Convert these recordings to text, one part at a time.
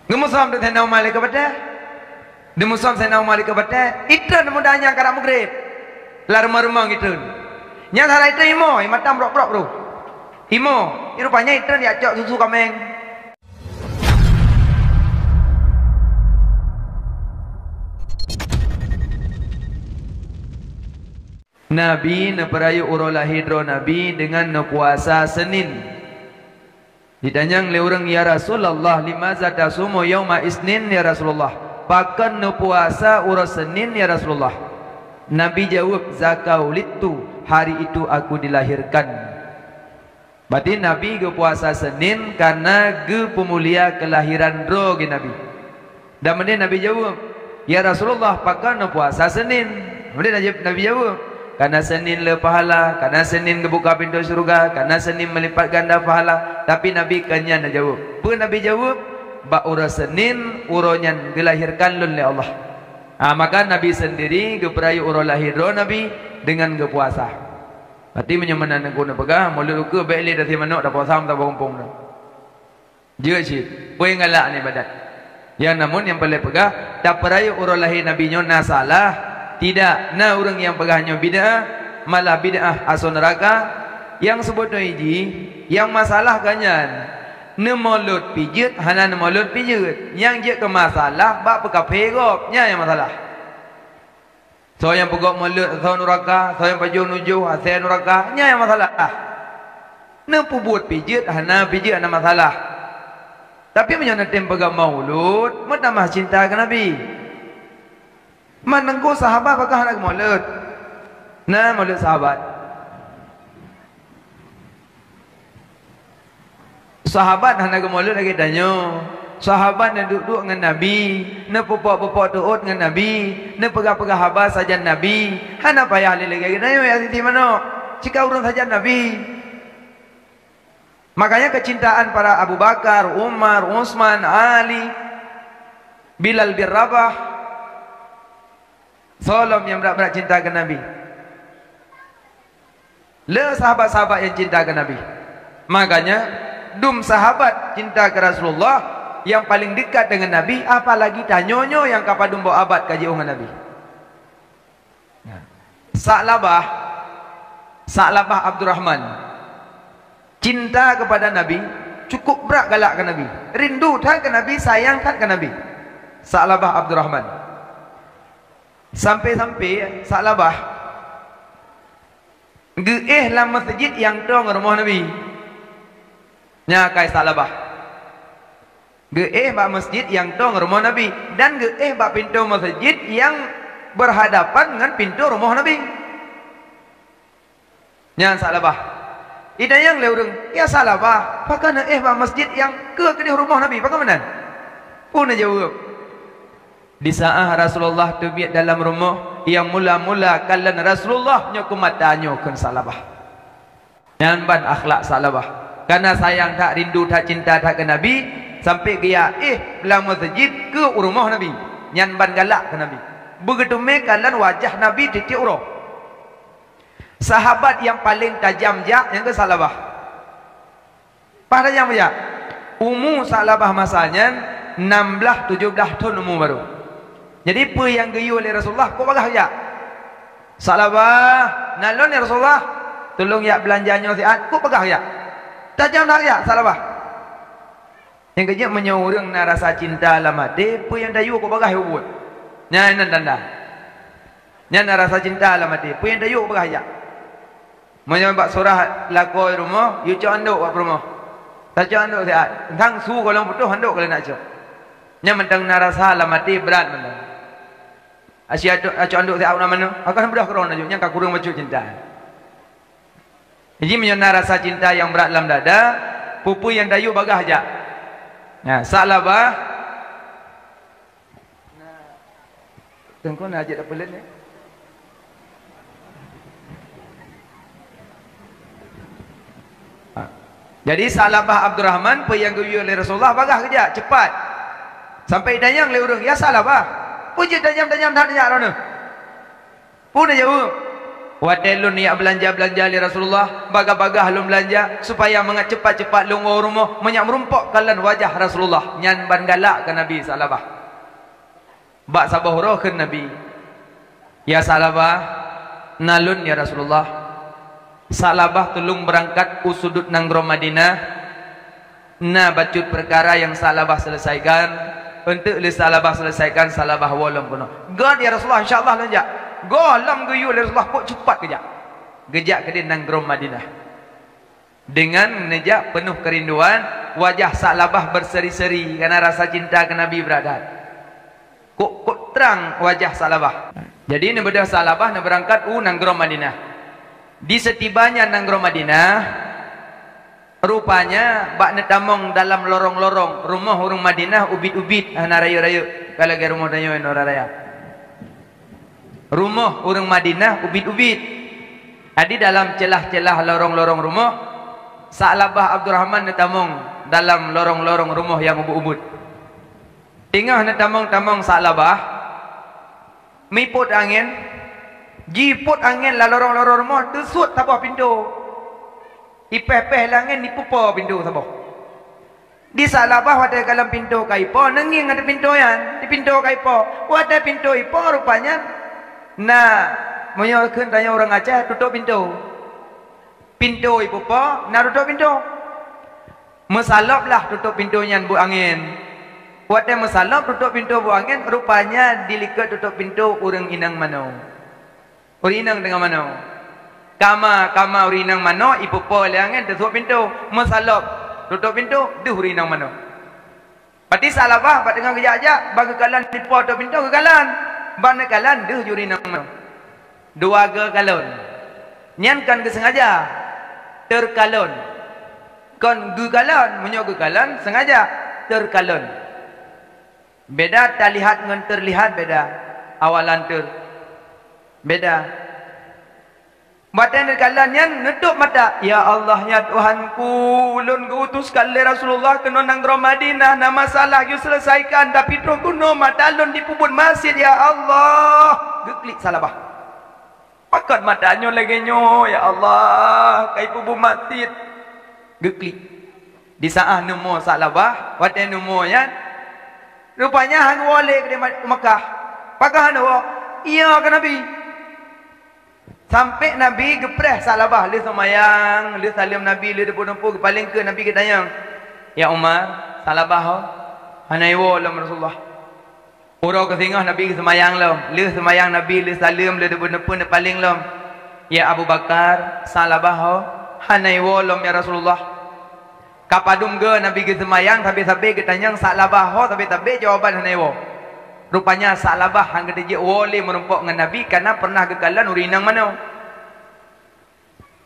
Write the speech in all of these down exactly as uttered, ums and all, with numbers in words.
Geumusom teuh Saidina Umar lé keu batée. Dimusom Saidina Umar lé keu batée, itreun muda nyan karab mugreb. Lam rumoh-rumoh itreun. Nyan salah itreun imo, i mata brok-brok brôh. Imo, i rupanya itreun jak cok susu kaméng. Nabi neupeurayeuk uroe lahé droe Nabi deungon neupuasa Senin. Jitanyong lé ureuëng, "Ya Rasulullah, limaza tasumu yauma isnin, ya Rasulullah? Pakon neupuasa uroe Senin, ya Rasulullah?" Nabi jaweueb, "Zaka wulidtu, hari itu aku dilahirkan." Berarti Nabi geupuasa Senin karena geupeumulia keulahiran droe geuh Nabi. Dan meunyoe Nabi jaweueb, "Ya Rasulullah, pakon neupuasa Senin?" Meunyoe Nabi, Nabi jaweueb, "Karena Senin le pahala, karena Senin geubuka pintoe syeuruga, karena Senin meulipat ganda pahala." Tapi Nabi kon nyan neujaweueb. Peue Nabi jaweueb? "Bak uroe Senin, uroe nyan geulahirkan lôn lé Allah." Ha, maka Nabi sendiri geupeurayeuk uroe lahé droe Nabi deungon geupuasa. Berarti meunyoe meunan neupeugah, mulod ukeue bék lé tasi manok tapuasa meusaboh gampông nyoe. Jeuet cit, peue nyang galak nyan ibadat. Nyang namun nyang peureulée peugah, tapeurayeuk uroe lahé Nabi nyoe na salah? Tidak, na ureuëng nyang peugah nyoe bid'ah, malah bid'ah asoe neuraka. Nyang seubeutoe jih, nyang masalah ka nyan, neumulod pih jeuet hana neumulod pih jeuet. Nyang jeuet keu masalah bak peukafé gob, nyan nyang masalah. Soe nyang peugöt mulod, soe nuraka, soe nyang pajoh nujoh, asèe nuraka, nyan nyang masalah. Neupeubuet pih jeuet, hana pih jeuet, hana masalah. Tapi meunyoe neutem peugah maulud, meutamah cinta keu Nabi. Man teungku sahabat pakon hana geumulud? Na mulud sahabat. Sahabat hana geumulud lagèe tanyoe. Sahabat neuduek-duek ngon Nabi, neupeuphok-peuphok teuôt ngon Nabi, neupeugah-peugah haba sajan Nabi. Hana payah lé lagèe tanyoe jak siti manok. Cit ka ureueng sajan Nabi. Makanya kecintaan para Abu Bakar, Umar, Utsman, Ali, Bilal bin Rabah, soe lom nyang brat-brat cinta keu Nabi? Le sahabat-sahabat nyang cinta keu Nabi. Makanya, dum sahabat cinta keu Rasulullah, nyang paleng dekat deungon Nabi, apalagi tanyoe nyoe nyang ka padum boh abad ka jiôh ngon Nabi. Nah. Sa'labah, Sa'labah Abdurrahman, cinta kepada Nabi, cukup brat galak keu Nabi. Rindu that keu Nabi, sayang that keu Nabi. Sa'labah Abdurrahman. Sampai-sampai Sa'labah geuéh lam meuseujid nyang toe ngon rumoh Nabi. Nyan akai Sa'labah. Geuéh bak meuseujid nyang toe ngon rumoh Nabi dan geuéh bak pintoe meuseujid nyang berhadapan ngon pintoe rumoh Nabi. Nyan Sa'labah. Itanyong lé ureueng, "Ya Sa'labah, pakon neuéh bak meuseujid nyang keue keudeh rumoh Nabi? Pakon meunan?" Peue neujaweueb? Di saat Rasulullah teubiet dalam rumoh, nyang mula-mula kalon Rasulullah nyoe keu mata nyoe kheun Sa'labah. Nyan ban akhlak Sa'labah. Kareuna sayang that, rindu that, cinta that keu Nabi, sampai geujak éh lam meuseujid keu u rumoh Nabi. Nyan ban galak keu Nabi. Beugeuteumé kalon wajah Nabi tiep-tiep uroe. Sahabat nyang paleng tajam jak nyang keu Sa'labah. Paih tajam jak. Umu Sa'labah masa nyan nam blaih tujoh blaih thon umu barô. Jadi peue nyang geuyue lé Rasulullah kok bagaih jak. Sa'labah, "Na lôn ya Rasulullah, tulông jak beulanja nyoe siat," kok bagaih jak. Tajam that jak Sa'labah. Nyang keujeuet meunyoe ureueng na rasa cinta lam até, peue nyang tayue kok bagaih buet. Nyan nan tanda. Nyan na rasa cinta lam até, peue nyang tayue kok bagaih jak. Meunyoe bak surah lakoe rumoh, yue cok andok bak peurumoh. Tacok andok siat, sang su gohlom putôh andok gohlom nak cok. Nyan mantong na rasa lam até brat mantong. Aci acok, acok andok siat uroe manoe, akan beudôh keudroe laju, nyan ka kureueng bacut cinta. Jadi meunyoe na rasa cinta nyang brat lam dada, peue-peue nyang tayue bagaih jak. Nah, Sa'labah. Nah, teungku na jeuet peuleuet nyoe. Ha. Jadi Sa'labah Abdurrahman peue nyang geuyue lé Rasulullah bagaih geujak, cepat. Sampai itanyong lé ureueng, "Ya Sa'labah, peue jeuet tajam-tajam that jak droeneuh?" Peue neujaweueb? Watée lôn jak beulanja-beulanja lé Rasulullah, bagah-bagah lôn beulanja, supaya mangat cepat-cepat lôn woe u rumoh, meunyoe meurumpok kalon wajah Rasulullah, nyan ban galak keu Nabi Sa'labah. Bak saboh uroe kheun Nabi, "Ya Sa'labah, na lôn ya Rasulullah. Sa'labah tulông beurangkat u sudut nanggroe Madinah, na bacut peukara nyang Sa'labah seuleusaikan, eunteuk lé Sa'labah seuleusaikan, Sa'labah woe lom keunoe." "Göt ya Rasulullah, insya Allah lôn jak." Gohlom geuyue lé Rasulullah, kok cupat geujak. Geujak keudeh nanggroe Madinah. Dengan neujak peunoh keurinduan, wajah Sa'labah beuseri-seri karena rasa cinta keu Nabi brat that. Kok, kok trang wajah Sa'labah. Jadi neubeudôh Sa'labah neubeurangkat u nanggroe Madinah. Di seutibanya nanggroe Madinah, rupanya bak neutamong dalam lorong-lorong rumoh ureuëng Madinah ubit-ubit hana rayeuk-rayeuk ka lagée rumoh tanyoe inoe raya. Rumoh ureuëng Madinah ubit-ubit. Jadi dalam celah-celah lorong-lorong rumoh, Sa'labah Abdurrahman neutamong dalam lorong-lorong rumoh nyang ubit-ubit. Teungoh neutamong-tamong Sa'labah, mipot angén, jipot angén lam lorong-lorong rumoh, teusuet saboh pintoe. Ipéh-péh lé angén, ipeupo pintoe saboh. Di Sa'labah watée kalon pintoe ka ipo, neungieng ateueh pintoe nyan, di pintoe ka ipo. Watée pintoe ipo rupanya na, meunyoe kheun tanyoe ureuëng Aceh, tutôp pintoe. Pintoe ipeupo, na tutôp pintoe. Meusalôb lah tutôp pintoe nyan buet angén. Watée meusalôb tutôp pintoe buet angén, rupanya dilikot tutôp pintoe ureuëng inong manoe. Ureuëng inong teungoh manoe. Kama, kama ureuëng inong manoe ipeupo lé angén teusuet pintoe. Meusalôb tutôp pintoe, deuh ureuëng inong manoe. Pati Sa'labah bak teungoh geujak-jak, ban geukalon dipo tutôp pintoe geukalon. Ban neukalon deuh ju ureuëng inong manoe. Dua geukalon. Nyan kon geusengaja. Teukalon. Kon geukalon, meunyoe geukalon sengaja. Teukalon. Beda talihat ngon teulihat beda. Awalan teur. Beda. Watée neukalon nyan neutôp mata, "Ya Allah, ya Tuhanku, ulôn geuutus ka lé Rasulullah keunoe nanggroe Madinah, na masalah geuseuleusaikan, tapi troh keunoe mata lôn dipeubuet maksiet, ya Allah." Geuklik Sa'labah. Pakon mata nyoe lagée nyoe, ya Allah, ka ipeubuet maksiet. Geuklik. Di saát neumo Sa'labah, watée neumo nyan, rupanya han woe lé keudeh Makkah. Pakon han woe? Iya keu Nabi. Sampoe Nabi geupreh Sa'labah, lheueh seumayang, lheueh saleuem Nabi, lheueh deungon-deungon geupaleng keu Nabi geutanyong, "Ya Umar, Sa'labah ho?" "Hana iwoe lom Rasulullah." Uroe keusingoh Nabi geuseumayang lom, lheueh seumayang Nabi, lheueh saleuem, lheueh deungon-deungon neupaleng lom. "Ya Abu Bakar, Sa'labah ho?" "Hana iwoe lom ya Rasulullah." Ka padum goe Nabi geuseumayang, sabe-sabe geutanyong Sa'labah ho, sabe-sabe jawaban hana iwoe. Rupanya Sa'labah han geuteujeuet woe lé meurumpok ngon Nabi, kareuna pernah geukalon ureuëng inong manoe.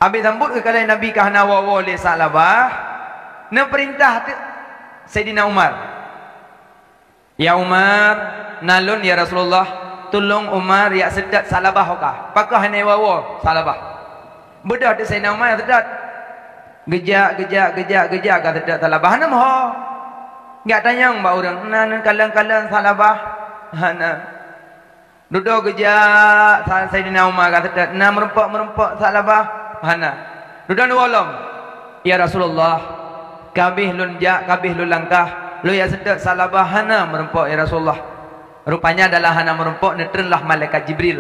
Abéh sambot geukalon Nabi ka hana woe-woe lé Sa'labah, neupeurintah teuk Saidina Umar. "Ya Umar, na lôn ya Rasulullah, tulông Umar jak seutôt Sa'labah ho kah." "Pakon hana iwoe-woe Sa'labah?" Beudôh teuk Saidina Umar jak seutôt. Geujak, geujak, geujak, geujak ka seutôt Sa'labah, hana meuho. Geujak tanyong bak ureuëng, "Na neukalon-kalon Sa'labah?" "Hana." Dudoe geujak Sa-, Saidina Umar ka seutôt, "Na meurumpok-meurumpok Sa'labah?" "Hana." Dudoe neuwoe lom, "Ya Rasulullah, ka abéh lôn jak, ka abéh lôn langkah, lôn jak seutôt Sa'labah hana meurumpok, ya Rasulullah." Rupanya dalam hana meurumpok neutreun lah malaikat Jibril.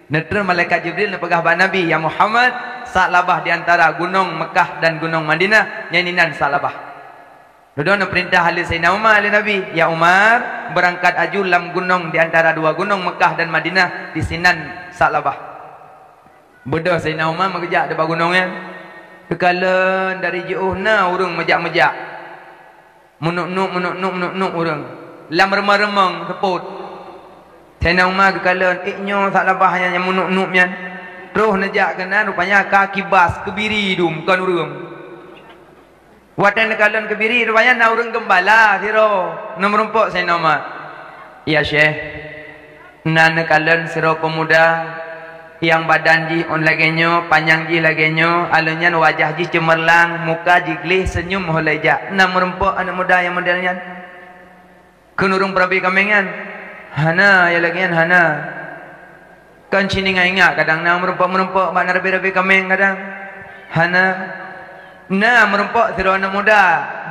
Neutreun malaikat Jibril neupeugah bak Nabi, "Ya Muhammad, Sa'labah di antara gunong Meukah dan gunong Madinah, nyan inan Sa'labah." Dudoe neupeurintah lé Saidina Umar lé Nabi, "Ya Umar, beurangkat aju lam gunong di antara dua gunong Meukah dan Madinah, disinan Sa'labah." Beudôh Saidina Umar meugeujak di bak gunong nyan. Geukalon dari jiôh na ureuëng meujak-meujak. Meunuek-nuek, meunuek-nuek, meunuek-nuek ureuëng. Lam reumong-reumong seupôt. Saidina Umar geukalon, "Ék nyoe Sa'labah nyan nyang meunuek-nuek nyan." Troh neujak keunan, rupanya ka kibas, keubiri dum, kon ureuëng. Watée neukalon keubiri, rupanya na ureuëng geumbala sidroe, neumeurumpok Saidina Umar. "Ya Syekh, na neukalon sidroe peumuda nyang badan jih ôn lagée nyoe, panyang jih lagée nyoe, alheuh nyan wajah jih ceumeurlang, muka jih gleh, seunyum ho lé jak. Na meurumpok aneuëk muda nyang model nyan?" Kheun ureuëng peurabe kaméng nyan, "Hana, ya lagée nyan hana." Kon cit ingat-ingat, kadang na meurumpok-meurumpok bak na rabe-rabe kaméng kadang. Hana. Na meurumpok sidroe aneuk muda,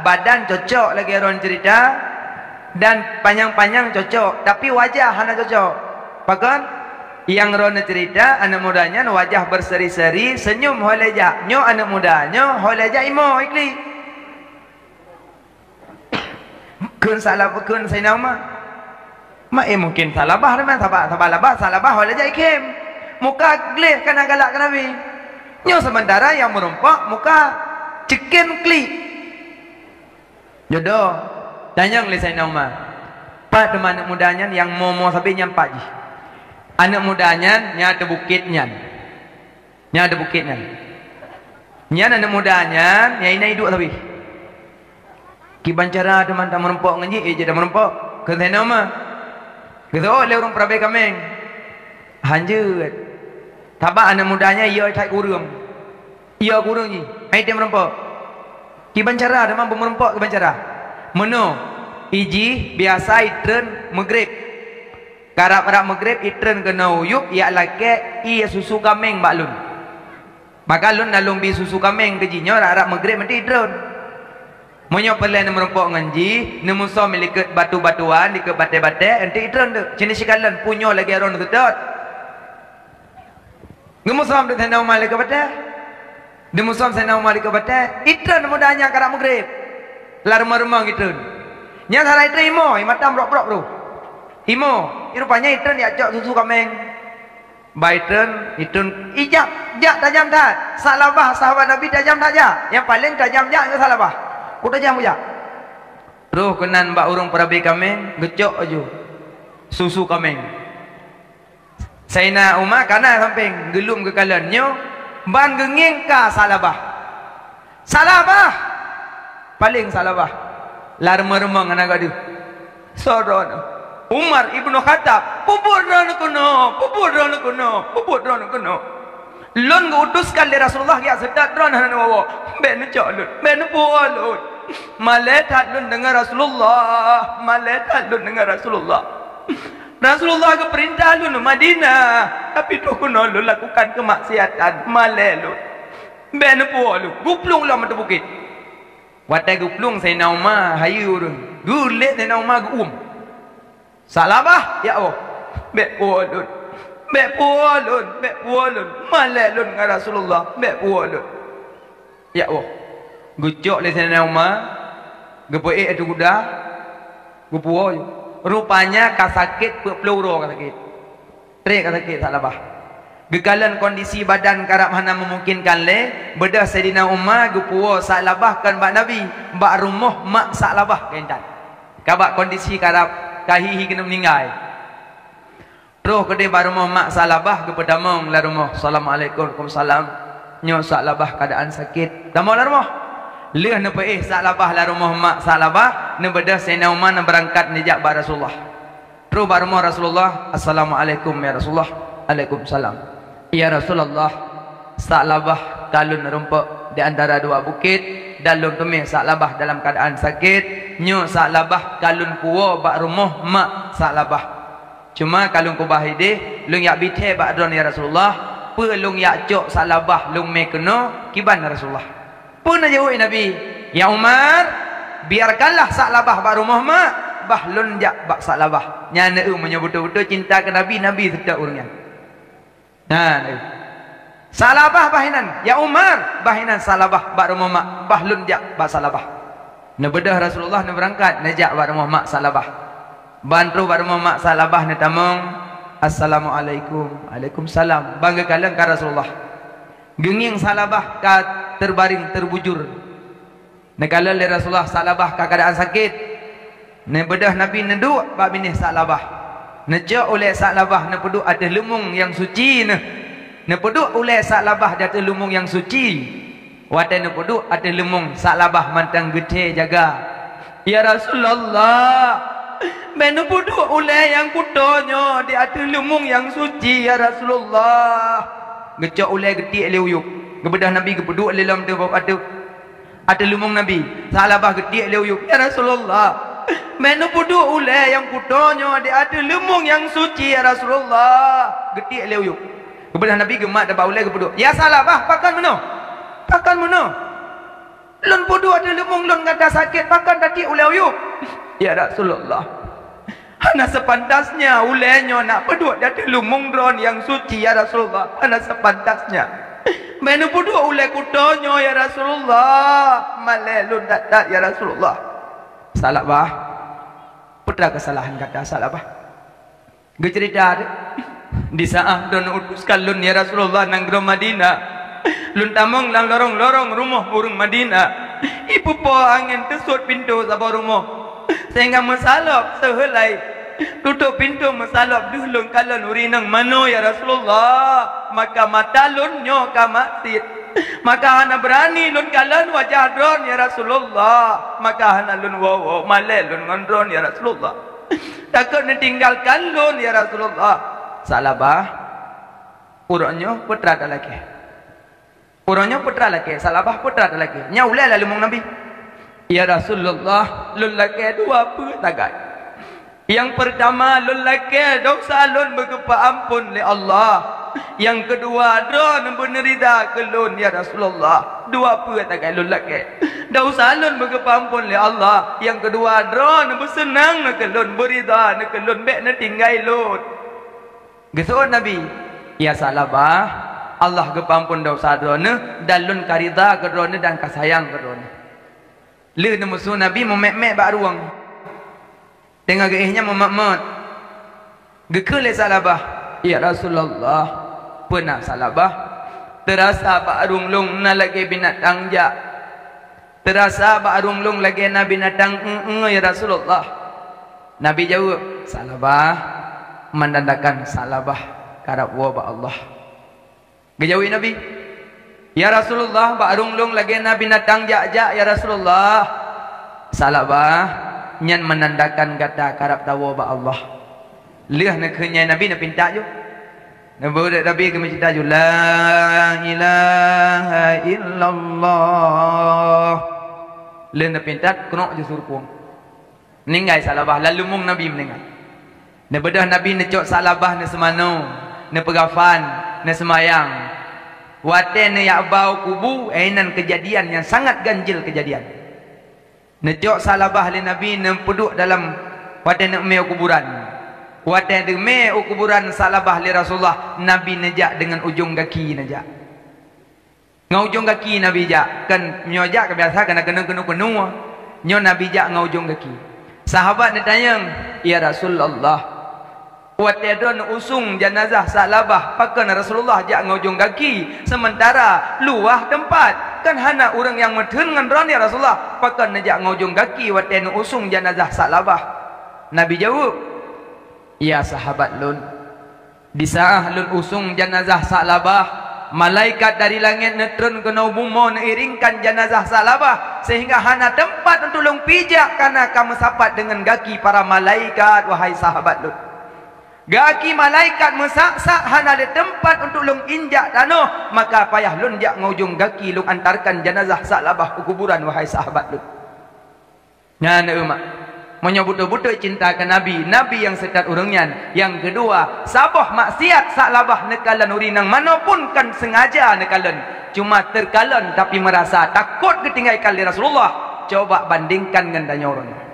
badan cocok lagée droen cerita, dan panyang-panyang cocok, tapi wajah hana cocok. Pakon? Nyang droeneuh cerita, aneuk muda nyan wajah berseri-seri, senyum ho lé jak. Nyoe aneuk muda, nyoe ho lé jak imo iklik. Kheun Sa'labah, kheun Saidina Umar. Ma, eh, mungken Sa'labah teuma, sabab, sabab Sa'labah, Sa'labah ho lé jak ikhém. Muka gleh kana galak keu Nabi. Nyoe seumeuntara nyang meurumpok muka ceukem klik. Jodoh, tanyong lé Saidina Umar, "Pat teuma aneuk muda nyan nyang mo-mo sabe nyan pat jih?" Aneuk muda nyan nyang ateueh bukét nyan. Nyan ateueh bukét nyan. Nyan aneuk muda nyan nyang inan iduek sabe. Kiban cara teuma tameurumpok ngon jih, eh, jeuet tameurumpok. Kheun Saidina Umar. Geuseuôt lé ureuëng peurabe kaméng. Hanjeuet. Sabab aneuk muda nyan yo that keu ureuëng. Yo keu ureuëng jih. Hai tem meurumpok. Kiban cara teuma beumeurumpok kiban cara. Meunoe, ijih biasa itreun Maghrib. Karab-rab Maghrib itreun keunoe u yueb, ijak lakée ié susu kaméng bak lôn. Maka lôn na lôn bi susu kaméng keu jih nyoe rab-rab Maghrib meuti itreun. Meunyoe peureulée neumeurumpok ngon jih, neumusom likot batu-batuan, likot batée-batée, eunteuk itreun teuk. Cit neusikalon punyoe lagée droen seudot. Geumusom teuk Saidina Umar likot batée. Geumusom Saidina Umar likot batée, itreun muda nyan karab Maghrib. Lam rumoh-rumoh gitreun. Nyan salah itreun imo, i mata brok-brok tu. Imo, i rupanya itreun ijak cok susu kaméng. Ba itreun, itreun ijak, jak tajam that. Sa'labah sahabat Nabi tajam that jak. Nyang paleng tajam jak ngon Sa'labah. Ku tajam jak. Troh keunan bak ureuëng peurabe kaméng, geucok laju susu kaméng. Saidina Umar kana sampéng geulom geukalon nyoe ban geungieng ka Sa'labah. Sa'labah! Paleng Sa'labah. Lam rumoh-rumoh hana gadeuh. Soe droeneuh? Umar Ibnu Khattab. Peubuet droeneuh keunoe, peubuet droeneuh keunoe, peubuet droeneuh keunoe. Lôn geu-utuskan lé Rasulullah jak seudot droeneuh hana neuwoe. Bék neucok lôn, bék neupuwoe lôn. Malée that lôn deungoe Rasulullah, malée that lôn deungoe Rasulullah. Rasulullah geupeurintah lôn u Madinah, tapi troh keunoe lôn lakukan keumaksiatan, malée lôn. Bék neupuwoe lôn, geuplueng lom ateueh bukét. Watée geuplueng Saidina Umar hayeue ureuëng, geulet Saidina Umar geuuem. Sa'labah, ya Allah, bék puwoe lôn, bék puwoe lôn, bék puwoe lôn, malée lôn ngon Rasulullah, bék puwoe lôn. Ya Allah. Geucok lé Saidina Umar, geupeuék ateueh kuda, geupuwoe. Rupanya ka sakét peuet ploh uroe ka sakét. Trép ka sakét Sa'labah. Geukalon kondisi badan karab hana meumungkinkan lé, beudôh Saidina Umar geupuwoe Sa'labah kon bak Nabi, bak rumoh mak Sa'labah keuintan. Ka bak kondisi karab ka hi-hi keuneuk meuninggai. Troh keudeh bak rumoh mak Sa'labah geupeutamong lam rumoh, "Assalamualaikum." "Waalaikumsalam." "Nyoe Sa'labah keuadaan sakét." Tamong lam rumoh. Lheueh neupeuéh Sa'labah lam rumoh mak Sa'labah, neubeudôh Saidina Umar neubeurangkat neujak bak Rasulullah. Troh bak rumoh Rasulullah, "Assalamualaikum ya Rasulullah." "Waalaikumsalam." "Ya Rasulullah, Sa'labah ka lôn rumpok di antara dua bukét, dan lôn teumé Sa'labah dalam keuadaan sakét. Nyoe Sa'labah ka lôn puwoe bak rumoh mak Sa'labah. Cuma ka lôn keubah idéh, lôn jak bi thée bak droeneuh ya Rasulullah, peue lôn jak cok Sa'labah lôn mé keunoe kiban Rasulullah." Peue neujaweueb Nabi, "Ya Umar, biarkanlah Sa'labah bak rumoh mak, bah lôn jak bak Sa'labah." Nyan eu meunyoe beutôi-beutôi cinta keu Nabi, Nabi seutôt ureuëng nyan. Nah, Sa'labah bah inan, "Ya Umar, bah inan Sa'labah bak rumoh mak, bah lôn jak bak Sa'labah." Neubeudôh Rasulullah neubeurangkat, neujak bak rumoh mak Sa'labah. Ban troh bak rumoh mak Sa'labah neutamong, "Assalamualaikum." "Waalaikumsalam." Ban geukalon ka Rasulullah. Geungieng Sa'labah ka teubaring teubujur. Neukalon lé Rasulullah Sa'labah ka keuadaan sakét. Neubeudôh Nabi neuduek bak binéh Sa'labah. Neucok ulée Sa'labah neupeuduek ateueh leumong nyang suci neuh. Neupeuduek ulée Sa'labah di ateueh leumong nyang suci. Watée neupeuduek ateueh leumong, Sa'labah mantong geuthée jaga. "Ya Rasulullah, bék neupeuduek ulée nyang kuto nyoe di ateueh leumong nyang suci, ya Rasulullah." Geucok ulée geutiek lé u yueb. Geubeudôh Nabi geupeuduek lé lom teuh ateueh, ateueh leumong Nabi. Sa'labah geutiek lé u yueb, "Ya Rasulullah, "Meuneupeuduek ulée nyang kuto nyoe di ateueh leumueng nyang suci, ya Rasulullah," geutiek lé u yup. Geubeudôh Nabi geumat bak ulée geupeuduek. "Ya Sa'labah, pakon meunoe? Pakon meunoe? Lôn peuduek ateueh leumueng lôn gata sakét, pakon tatiek ulée u yup?" "Ya Rasulullah, hana sepantasnya ulée nyoe neupeuduek di ateueh leumueng droe nyang suci, ya Rasulullah. Hana sepantasnya. Meuneupeuduek ulée kuto nyoe, ya Rasulullah. Malée lôn that-that, ya Rasulullah." "Sa'labah, peue teuma keusalahan gata, Sa'labah?" Geuceurita teuh, "Di saát droeneuh utus keu lôn, ya Rasulullah, nanggroe Madinah, lôn tamong lam lorong-lorong rumoh ureuëng Madinah. Ipeupo angén teusot pintoe saboh rumoh, sehingga meusalôb seuheulai tutoe pintoe meusalôb deuh lôn kalon ureuëng inong manoe, ya Rasulullah. Maka mata lôn nyoe ka maksiet. Maka hana beurani lôn kalon wajah droeneuh, ya Rasulullah. Maka hana lôn woe-woe, malée lôn ngon droeneuh, ya Rasulullah. Takot neutinggalkan lôn, ya Rasulullah." "Sa'labah, uroe nyoe peue teuma talakée? Uroe nyoe peue teuma talakée, Sa'labah, peue teuma talakée? Nyoe ulée lam leumueng Nabi." "Ya Rasulullah, lôn lakée dua peue sagai. Nyang peurtama, lôn lakée desya lôn beugeupeuamphon lé Allah. Nyang keudua, droeneuh beuneurida keu lôn, ya Rasulullah. Dua peue sagai lôn lakée. Desya lôn beugeupeuamphon lé Allah. Nyang keudua, droeneuh beuseunang keu lôn, beurida keu lôn, bék neutinggai lôn." Geuseuôt Nabi, "Ya Sa'labah, Allah geupeuamphon desya droeneuh dan lôn ka rida keu droeneuh dan ka sayang keu droeneuh." Lheueh neumeusu Nabi meumék-mék bak rueng. Teungoh geuéh nyan meumat-mat. Geukheun lé Sa'labah, "Ya Rasulullah, peue na Sa'labah? Teurasa bak rueng lôn na lagée binatang jak. Teurasa bak rueng lôn lagée na binatang eu-eu, ya Rasulullah." Nabi jaweueb, "Sa'labah, menandakan Sa'labah karab woe bak Allah." Geujaweueb Nabi, "Ya Rasulullah, bak rueng lôn lagée na binatang jak-jak, ya Rasulullah." "Sa'labah, nyan menandakan gata karab tawoe bak Allah." Lheueh neukheun nyan Nabi neupintat ju. Nabi, Nabi geumeucita ju, "La ilaha illallah." Lheueh neupintat, keunoe ju su rukueng. Meuninggai Sa'labah, lam leumueng Nabi meuninggai. Neubeudôh Nabi neucok Sa'labah neuseumanoe, neupeugafan, neuseumayang. Watée neujak ba u kubu, inan keujadian nyang sangat ganjil keujadian. Neucok Sa'labah lé Nabi neupeuduek dalam watée neumé u kuburan. Watée neumé u kuburan Sa'labah lé Rasulullah, Nabi neujak deungon ujong gaki neujak. Ngon ujong gaki Nabi jak, kan meunyoe jak ka biasa keuneuk keunoe-keunoe. Nyoe Nabi jak ngon ujong gaki. Sahabat neutanyong, "Ya Rasulullah, watée droeneuh usong janazah Sa'labah, pakon Rasulullah jak ngon ujong gaki, seumeuntara luwah teumpat? Kan hana ureuëng nyang meutheun ngon droeneuh, ya Rasulullah, pakon neujak ngon ujong gaki watée neuusong janazah Sa'labah?" Nabi jaweueb, "Ya sahabat lôn, di saát lôn usong janazah Sa'labah, malaikat dari langét neutron keunoe bumoe neuiringkan janazah Sa'labah, sehingga hana teumpat untuk lôn pijak kareuna ka meusapat deungon gaki para malaikat, wahai sahabat lôn. Gaki malaikat meusak-sak hana lé teumpat untuk lôn injak tanoh, maka payah lôn jak ngon ujong gaki lôn antarkan janazah Sa'labah u kuburan, wahai sahabat lôn." Nyan, eh, mak. Meunyoe beutôi-beutôi cinta keu Nabi, Nabi nyang seutat ureuëng nyan. Nyang keudua, saboh maksiat Sa'labah neukalon ureuëng inong manoe pun kon seungaja neukalon. Cuma teukalon tapi meurasa takot geutinggai kalon lé Rasulullah. Coba bandingkan ngon tanyoe uroe nyoe.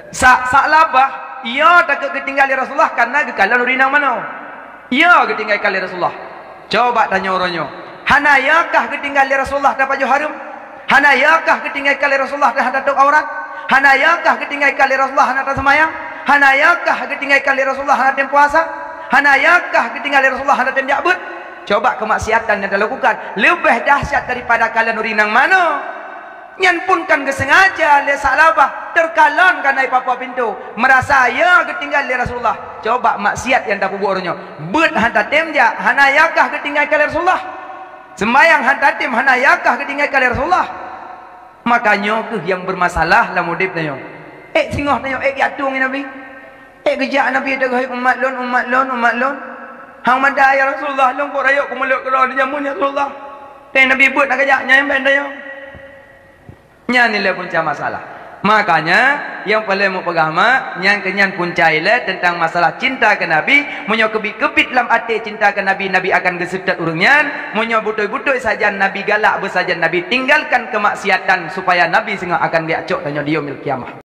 Sa-, Sa'labah, iya takot geutinggai lé Rasulullah kareuna geukalon ureuëng inong manoe. Iya geutinggai kalon lé Rasulullah. Coba tanyoe uroe nyoe. Hana iya kah geutinggai lé Rasulullah tapajoh hareuem? Hana iya kah geutinggai kalon lé Rasulullah hana tatôb aurat? Hana iya kah geutinggai kalon lé Rasulullah hana taseumayang? Hana iya kah geutinggai kalon lé Rasulullah hana tem puasa? Hana iya kah geutinggai lé Rasulullah hana tem jak beuet? Coba keumaksiatan nyang talakukan leubeh dahsyat daripada kalon ureuëng inong manoe. Nyan pun kon geuseungaja lé Sa'labah, teukalon kareuna ipapoh pintoe, meurasa iya geutinggai lé Rasulullah. Coba maksiat nyang tapeubuet uroe nyoe. Beuet hana tatem jak, hana iya kah geutinggai kalon lé Rasulullah? Seumayang hana tatem, hana iya kah geutinggai kalon lé Rasulullah? Maka nyoe kheueh nyang beumasalah lam udeb tanyoe. Ék singoh tanyoe, ék jak tueng Nabi. Ék geujak Nabi, "Hai umat lôn, umat lôn, umat lôn." "Hana mada, ya Rasulullah, lôn kok rayeuk keumeulot keudroe di jameun, ya Rasulullah." Teuh Nabi beuet na geujak, nyan ban tanyoe. Nyan nilai punca masalah. Makanya, nyang paleng mupeugah mak, nyan keunyan punca ilée teuntang masalah cinta keu Nabi. Meunyoe keubiet-keubiet lam até cinta keu Nabi, Nabi akan geuseutôt ureuëng nyan. Meunyoe beutôi-beutôi sajan Nabi galak beusajan Nabi tinggalkan keumaksiatan, supaya Nabi singoh akan geujak cok tanyoe di Yaumil Qiyamah.